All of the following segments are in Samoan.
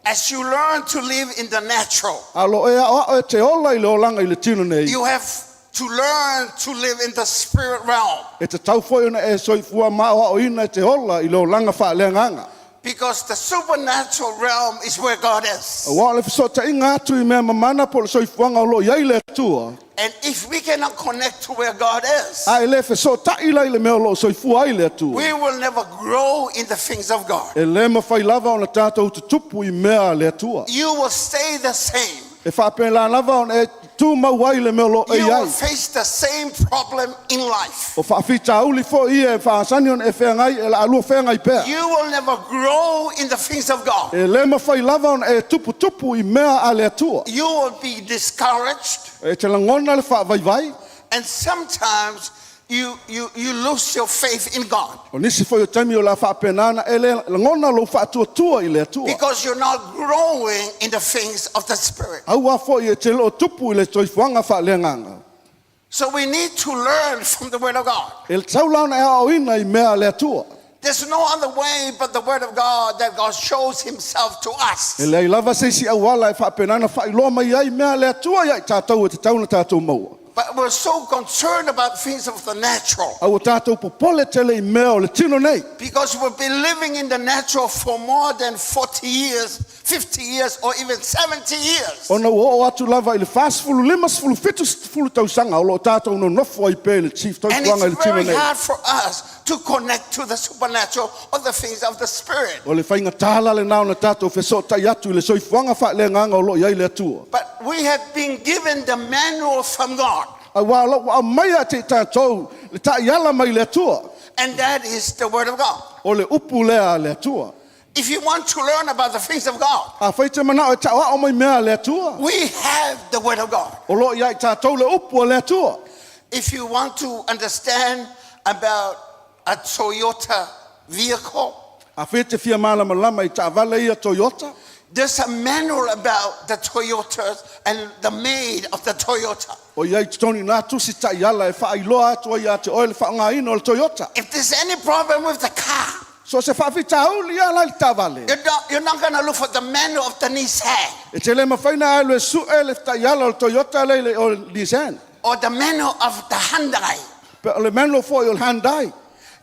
As you learn to live in the natural, A o loo e aoao e te ola i le olaga i le tino nei, you have to learn to live in the spirit realm. E tatau foi ona e soifua ma aoaoina e te ola i le olaga faaleagaga. Because the supernatural realm is where God is. Auā o le fesootaiga atu i mea mamana po o le soifuaga o lo o i ai le Atua. And if we cannot connect to where God is, A e le fesootai la i le mea o lo o soifua ai le Atua, we will never grow in the things of God. e le mafai lava ona tatou tutupu i mea a le Atua. You will stay the same. E faapena lava ona e tumau ai le mea o lo o e You i ai. will face the same problem in life. O faafitauli foi ia e faasani ona e feagai e laalua feagai pea. You will never grow in the things of God. E le mafai lava ona e tuputupu i mea a le Atua. You will be discouraged. E te lagona le faavaivai. And sometimes you lose your faith in God. O nisi foi o taimi o le a faapena ona e le lagona lou faatuatua i le Atua. Because you're not growing in the things of the Spirit. Auā foi e te le o tupu i le soifuaga faaleagaga. So we need to learn from the Word of God. E tatau la ona e aoaoina i mea a le Atua. There's no other way but the Word of God that God shows Himself to us. E leai lava se isi auala e faapena ona faailoa mai ai mea a le Atua ia i tatou e tatau ona tatou maua. But we're so concerned about things of the natural. A ua tatou popole tele i mea o le tino nei. Because we've been living in the natural for more than 40 years, 50 years, or even 70 years. Ona ua oo atu lava i le 40, 50, 70 tausaga o lo o tatou nonofo ai pea i le And soifuaga i le it's tino very nei. hard for us to connect to the supernatural or the things of the Spirit. O le faigata la lena ona tatou fesootai atu i le soifuaga faaleagaga o lo o i ai le Atua. But we have been given the manual from God. Auā o lo ua aumaia atu i tatou le taiala mai le Atua. And that is the Word of God. O le upu lea a le Atua. If you want to learn about the things of God, Afai e te manao e taoao mai mea a le Atua, we have the Word of God. o lo o ia i tatou le upu a le Atua. If you want to understand about a Toyota vehicle, Afai e te fia malamalama i taavale ia Toyota, there's a manual about the Toyotas and the made of the Toyota. o i ai i totonu i ina tusi taiala e faailoa atu ai ia te oe le faaaogaina o le Toyota. If there's any problem with the car, So se faafitauli lava la i le taavale. you're not going to look for the manual of the Nissan. E te le mafai ona e alu e sue le taiala o le Toyota lea i le o le Nissan. Or the manual of the Hyundai. Pe o le manual foi o le Hyundai.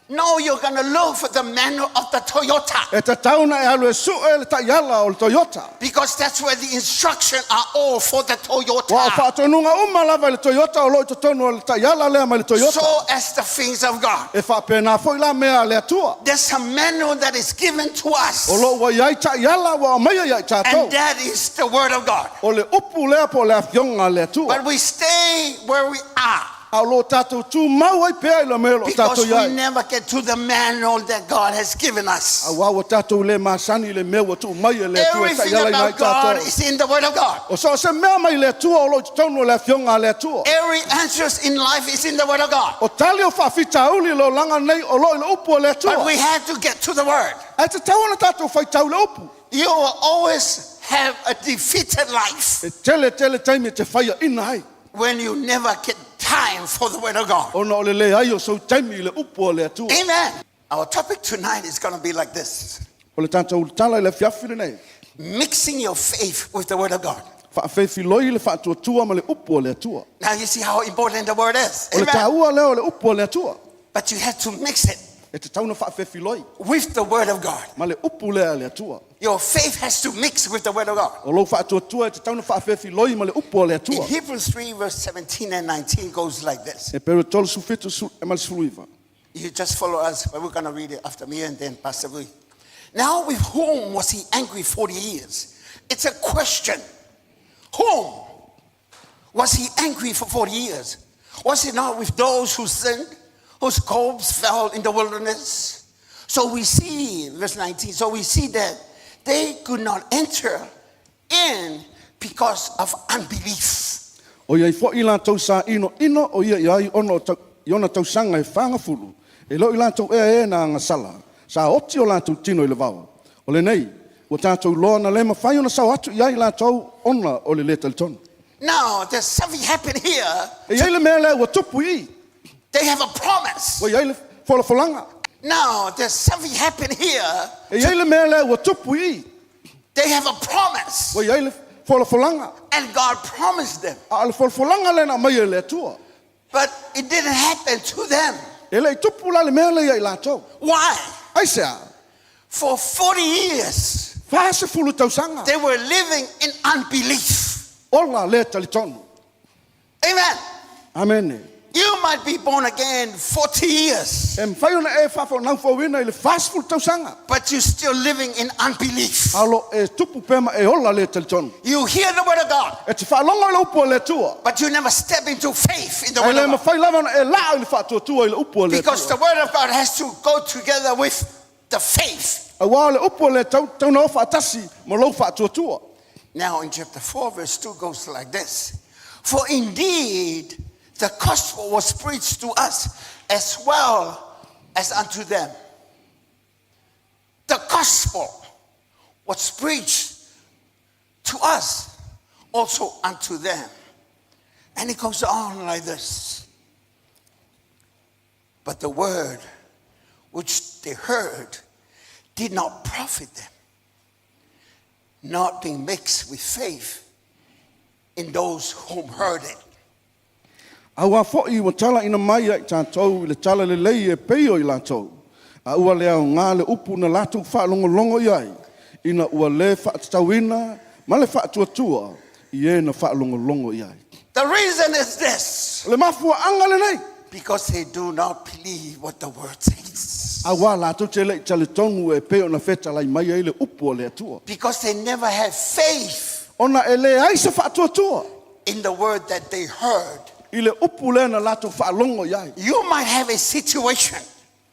No, you're going to look for the manual of the Toyota. E tatau ona e alu e sue le taiala o le Toyota. Because that's where the instructions are all for the Toyota. Ua o faatonuga uma lava i le Toyota o lo o i totonu o le taiala lea mai le Toyota. So as the things of God. E faapena foi la mea a le Atua. There's a manual that is given to us. O lo o ua i ai taiala ua aumaia ia i tatou. And that is the Word of God. O le upu lea po o le Afioga a le Atua. But we stay where we are. A o lo o tatou tumau ai pea i le mea o lo o tatou Because i ai. we never get to the manual that God has given us. Auā ua tatou le masani i le mea ua tuu mai e le Atua e Everything taiala ina ai about God tatou. is in the Word of God. O so o se mea mai le Atua o lo o i totonu o le Afioga a le Atua. Every answers in life is in the Word of God. O tali o faafitauli i le olaga nei o lo o i le upu a le But Atua. we have to get to the Word. Ae tatau ona tatou faitau i le upu. You will always have a defeated life E tele tele taimi e te faiaina ai. when you never get time for the Word of God. Ona o le leai o sou taimi i le upu a le Atua. Amen. Our topic tonight is going to be like this. O le tatou tala i le afiafi lenei. Mixing your faith with the Word of God. Faafefiloi le faatuatua ma le upu a le Atua. Now you see how important the Word is. O le Amen. taua lea o le upu a le Atua. But you have to mix it E tatau ona faafefiloi with the Word of God. ma le upu lea a le Atua. Your faith has to mix with the Word of God. O lou faatuatua e tatau ona faafefiloi ma le upu a le In Atua. Hebrews 3, verse 17 and 19 goes like this. Heperu 3, 17 ma le 19. You just follow us, but we're going to read it after me and then Pastor Vui. Now with whom was he angry 40 years? It's a question. Whom was he angry for 40 years? Was it not with those who sinned, whose corpse fell in the wilderness? So we see, verse 19, so we see that they could not enter in because of unbelief. ʻOiai foi latou sa ʻinoʻino ʻo ia i ai ona o i ona tausaga e fagafulu, e le o i latou ea e na agasala, sa oti o latou tino i le vao. O lenei, ua tatou iloa na le mafai ona sao atu i ai latou ona o le lē talitonu. Now, there's something happened here. E i ai le mea lea ua tupu i i. They have a promise. Ua i ai le folafolaga. Now, there's something happened here. E i ai le mea lea ua tupu i i. They have a promise. Ua i ai le folafolaga. And God promised them. A o le folafolaga lea na aumai e le Atua. But it didn't happen to them. E le i tupu la le mea lea ia i latou. Why? Aisea? For 40 years, 40 tausaga. they were living in unbelief. Ola le talitonu. Amen. Amene. You might be born again 40 years, E mafai ona e faafaanaufauina i le 40 tausaga. but you're still living in unbelief. A o lo e tupu pea ma e ola le talitonu. You hear the word of God, E te faalogo i le upu a le Atua. but you never step into faith in the Ae word le of God. mafai lava ona e laa i le faatuatua i le upu a le Because Atua. the word of God has to go together with the faith. Auā o le upu a le tau, tau na o faatasi ma lou faatuatua. Now in chapter 4, verse 2 goes like this. For indeed the gospel was preached to us as well as unto them. The gospel was preached to us, also unto them. And it goes on like this. But the word which they heard did not profit them, not being mixed with faith in those whom heard it. Auā foʻi ua talaina mai ia i tatou i le tala lelei e pei o i latou, a ua le aogā le upu na latou faalogologo i ai, ina ua lē faatatauina ma le faatuatua i e na faalogologo i ai. The reason is this O le mafuaaga lenei, because they do not believe what the word says, auā latou te le i talitonu e pei ona fetalai mai ai le upu a le Atua, because they never have faith ona e leai se faatuatua in the word that they heard. i le upu lea na latou faalogo i ai. You might have a situation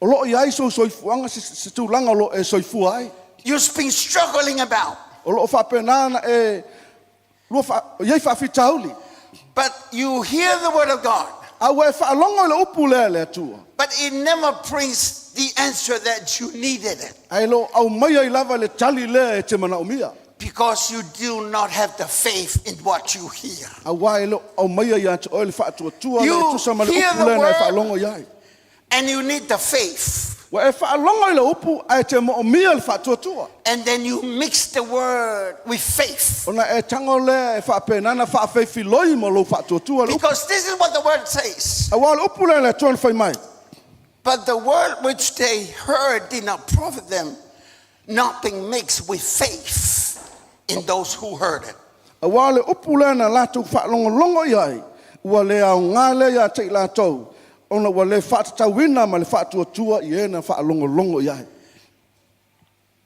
O loo i ai sou soifuaga se tulaga o loo e soifua ai. you've been struggling about, O loo faapena ona e lua i ai faafitauli. but you hear the word of God, A ua e faalogo i le upu lea a le Atua. but it never brings the answer that you needed it Ae le o aumaia ai lava le tali lea e te manaomia. because you do not have the faith in what you hear. Auā e le o aumaia ia te oe le faatuatua le e You tusa ma le hear upu the lea na e word. faalogo i ai. And you need the faith. Ua e faalogo i le upu ae te moomia le faatuatua. And then you mix the word with faith. Ona e tago lea e faapena ona faafeifiloi ma lou faatuatua le upu. Because this is what the word says. Auā o le upu lea a le Atua na fai mai. But the word which they heard did not profit them, not being mixed with faith in those who heard it. Auā o le upu lea na latou faalogologo i ai, ua le aogā lea iā te i latou, ona ua le faatatauina ma le faatuatua i e na faalogologo i ai.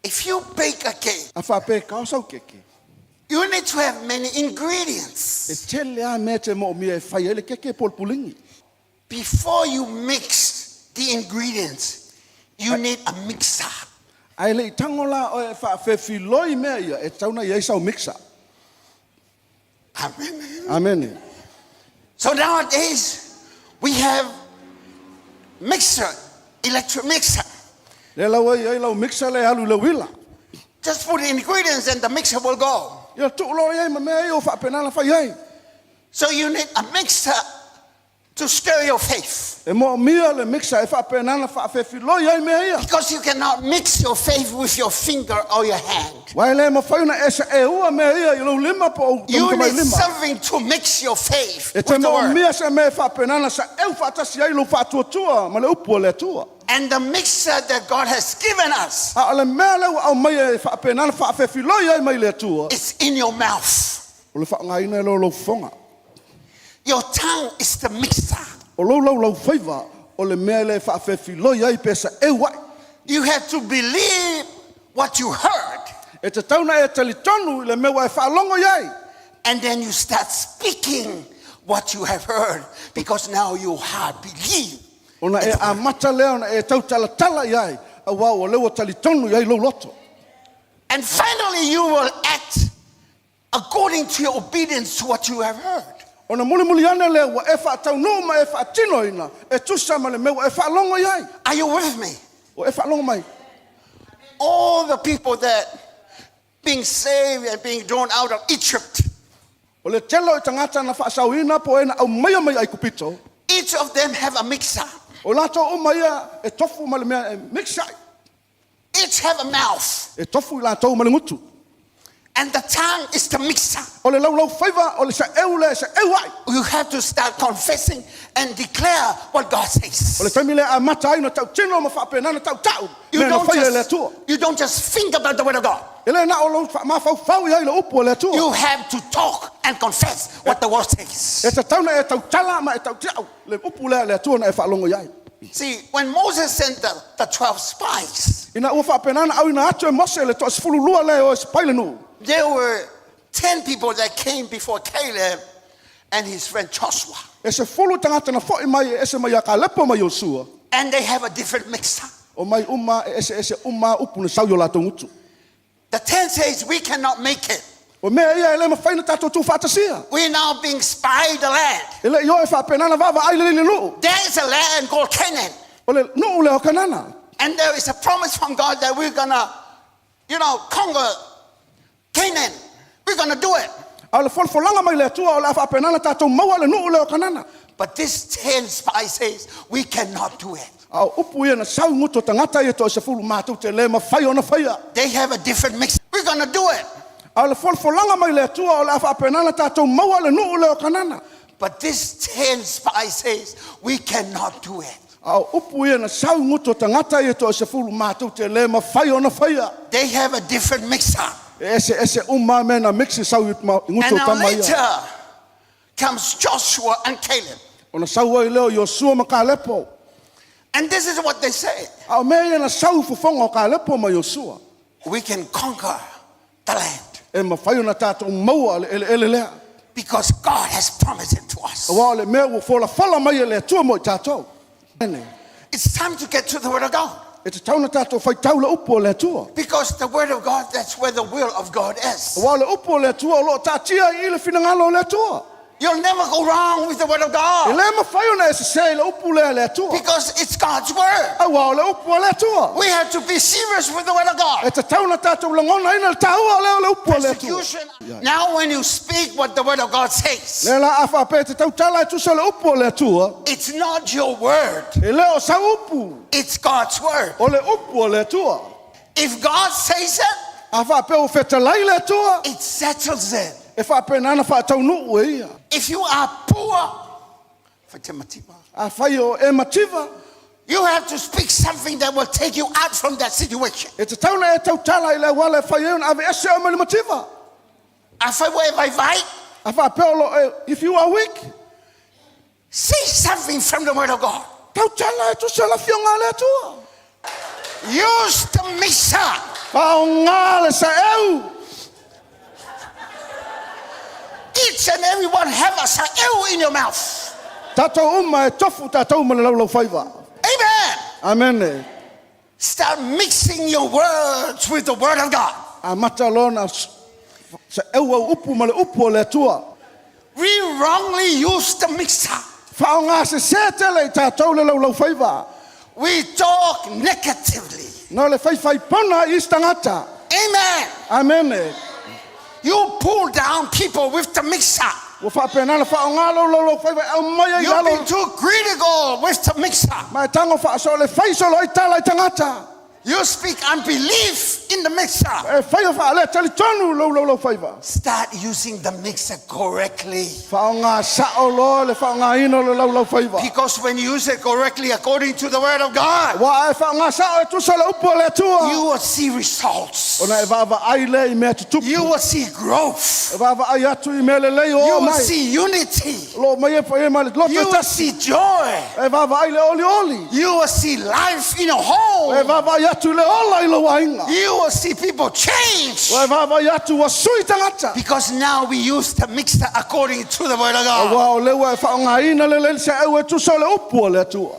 If you bake a cake, A faapea e kao sau keke, you need to have many ingredients. e tele lava mea e te moomia e fai ai le keke po o le puligi. Before you mix the ingredients, you need a mixer. Ae le i tago la oe e faafefiloi mea ia, e tatau ona i ai sau mixer. Amen. Amene. So nowadays, we have mixer, electric mixer. Lea la ua i ai lau mixer lea e alu i le uila. Just put the ingredients and the mixer will go. Ia tuu loa i ai ma mea ia ua faapena ona fai ai. So you need a mixer to stir your faith. E moomia le mixer e faapena ona faafefiloi ai mea ia. Because you cannot mix your faith with your finger or your hand. Aua e le mafai ona e saeua mea ia i lou lima po o ou You need tamatamailima. something to mix your faith E te with the word. moomia se mea e faapena ona saeu faatasi ai lou faatuatua ma le upu a le Atua. And the mixer that God has given us A o le mea lea ua aumaia e faapena ona faafefiloi ai mai le Atua, is in your mouth. o le faaaogaina lea o lou fofoga. Your tongue is the mixer. O lou laulaufaiva o le mea lea e faafefiloi ai pe saeu ai. You have to believe what you heard, E tatau ona e talitonu i le mea ua e faalogo i ai. and then you start speaking what you have heard because now your heart believe. Ona e amata lea ona e tautalatala i ai, auā o lea ua talitonu i ai lou loto. And finally, you will act according to your obedience to what you have heard. Ona mulimuli ane lea ua e faataunuu ma e faatinoina e tusa ma le mea ua e faalogo i ai. Are you with me? Ua e faalogo mai. All the people that being saved and being drawn out of Egypt, O le tele o tagata na faasaoina po o e na aumaia mai Aikupito, each of them have a mixer. o latou uma ia e tofu ma le mea e mix ai. Each have a mouth. E tofu i latou ma le gutu. And the tongue is the mixer. O le laulaufaiva o le sa'eu lea e sa'eu ai. You have to start confessing and declare what God O le says. taimi lea amata ai ona tautino ma faapena ona tauta'u You mea na don't faia e le just, Atua. you don't just think about the word of God. E le na o lou mafaufau i ai le upu a le Atua. You have to talk and confess what the word says. E tatau ona e tautala ma e tautia'u le upu lea a le Atua na e faalogo i ai. See, when Moses sent the 12 spies, Ina ua faapena ona auina atu e Mose le toasefululua lea e o e sepai le nuu. there were 10 people that came before Caleb and his friend Joshua. E 10 tagata na fo'i mai e ese mai ia Kalepo ma Iosua. And they have a different mixer. Omai uma e eseese uma upu na sau i o latou gutu. The 10 says, We cannot make it. O mea ia e le mafai ona tatou tuufaatasia. We're now being spied the land. E le'i o e faapena ona vaavaai lelei le nuu. There is a land called Canaan. O le nuu lea o Kanana. And there is a promise from God that we're gonna, conquer Canaan. We're gonna do it. A o le folafolaga mai le Atua o le a faapena ona tatou maua le nuu lea o Kanana. But this 10 spy says, we cannot do it. A o upu ia na sau i gutu o tagata ia toasefulu matou te lē mafai ona faia. They have a different mix. We're gonna do it. A o le folafolaga mai le Atua o le a faapena ona tatou maua le nuu lea o Kanana. But this 10 spy says, we cannot do it. A o upu ia na sau i gutu o tagata ia toasefulu matou te lē mafai ona faia. They have a different mixer. E eseese uma mea na mix e sau i gutu And o now tama ia. later comes Joshua and Caleb. Ona sau ai lea o Iosua ma Kalepo. And this is what they say. A o mea ia na sau i fofoga o Kalepo ma Iosua. We can conquer the land E mafai ona tatou maua le eleele lea. because God has promised it to us. Auā o le mea ua folafola mai e le Atua mo i tatou. Ene. It's time to get to the Word of God. E tatau ona tatou faitau le upu o le Atua. Because the Word of God, that's where the will of God is. Auā o le upu o le Atua o loo taatia i le finagalo o le Atua. You'll never go wrong with the Word of E God lē mafai ona e sesē i le upu lea a le Atua. because it's God's Word. Auā o le upu a le Atua. We have to be serious with the Word of God. E tatau ona tatou lagonaina le tāua lea o le upu a le Atua. Persecution. Now, when you speak what the Word of God says, Lea la a faapea e te tautala e tusa o le upu o le Atua. it's not your word, E le o sau upu. it's God's word. O le upu o le Atua. If God says it, A faapea ua fetalai le Atua. it settles it. E faapena ona faataunuu e ia. If you are poor, Fatima, Afai o e mativa. you have to speak something that will take you out from that situation. E tatau ona e tautala i le auala e fai ai ona aveese oe mai le mativa. Afai ua e vaivai, A faapea o lo e, if you are weak, say something from the Word of God. tautala e tusa le afioga a le Atua. Use the mixer. Faaaogā le sa'eu. Each and every one have a sa'eu in your mouth. Tatou uma e tofu tatou ma le laulaufaiva. Amen. Amene. Start mixing your words with the Word of God. Amata loa ona sa'eu au upu ma le upu o le Atua. We wrongly use the mixer. Faaaogā sesē tele i tatou le laulaufaiva. We talk negatively. Na o le faifaipona i isi tagata. Amen. Amene. You pull down people with the mixer. Ua faapena ona faaaogā lou laulaufaiva e aumai ai i You've lalo. been too critical with the mixer. Ma e tago faasoo le fai solo ai tala i tagata. You speak unbelief in the mixer. E fai o faaletalitonu lou laulaufaiva. Start using the mixer correctly. Faaaogā sa'o loa le faaaogāina o le laulaufaiva. Because when you use it correctly according to the word of God, Auā a e faaaogā sa'o e tusa le upu a le Atua. you will see results. Ona e vaavaai lea i mea tutupu. You will see growth. E vaavaai atu i mea lelei o You oo will mai. see unity. O loo mai e fai ai ma le loto You e will tasi. see joy. E vaavaai le olioli. You will see life in your E home. vaavaai atu i le ola i lou aiga. You will see people change. Ua e vaavaai atu ua sui tagata. Because now we use the mixer according to the word of God. Auā o lea ua e faaaogāina lelei le sa'eu e tusa o le upu a le Atua.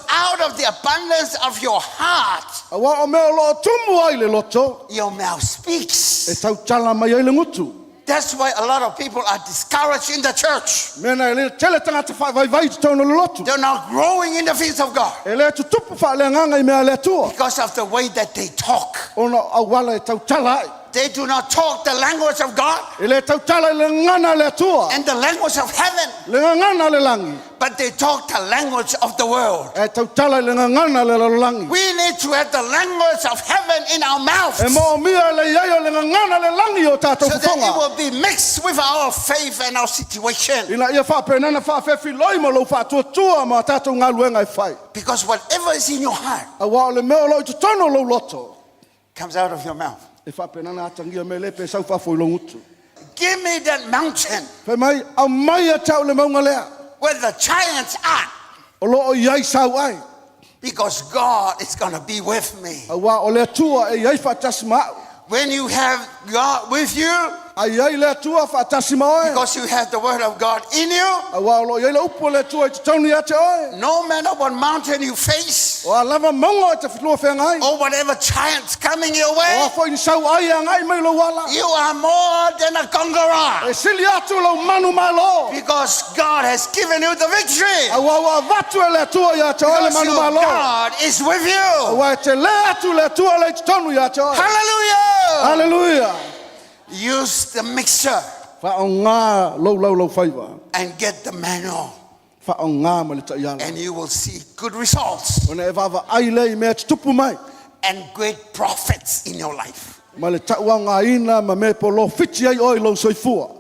Out of the abundance of your heart, Auā o mea o loo tumu ai le loto, your mouth e speaks. tautala mai ai le gutu. That's why a lot of people are discouraged in the church. Mea na e le tele tagata faavaivai i totonu o le lotu. They're not growing in the things of God E le tutupu faaleagaga i mea a le Atua. because of the way that they talk. Ona o auala e tautala ai. They do not talk the language of God E le tautala i le gagana a le Atua, and the language of heaven, le gagana a le lagi, but they talk the language of the world. ae tautala i le gagana a le lalolagi. We need to have the language of heaven in our mouths E moomia le iai o le gagana a le lagi i o tatou so that it fofoga. will be mixed with our faith and our situation. Ina ia faapenana faafefiloi ma lou faatuatua ma tatou galuega e fai. Because whatever is in your heart Auā o le mea o loo i totonu o lou loto, comes out of your mouth. e faapenana atagia mea le pe sau faafo i lou gutu. Give me that mountain Fai mai, aumai ia te au le mauga lea, where the giants are, o loo i ai sau ai. because God is going to be with me. Auā o le Atua e iai faatasi ma au. When you have God with you, A iai le Atua faatasi ma oe. because you have the word of God in you, Auā o loo iai le upu o le Atua i totonu ia te oe. no matter what mountain you face O a lava mauga o e te filua feagai. or whatever giants coming your O a way, foi ni sau ai e agai mai lou ala. you are more than a conqueror E sili atu lou manu malo. because God has given you the victory. Auā ua avatu e le Atua ia te oe le Because manu your malo. God is with you. Auā e te lē atu le Atua le i totonu ia te oe. Hallelujah. Hallelujah. Use the mixture Faaaogā lou laulau faiva. and get the manual, Faaaogā ma le taiala. and you will see good results Ona e vaavaai lea i mea tutupu mai. and great profits in your life. Ma le tauaogaina ma mea polofiti ai oe i lou soifua.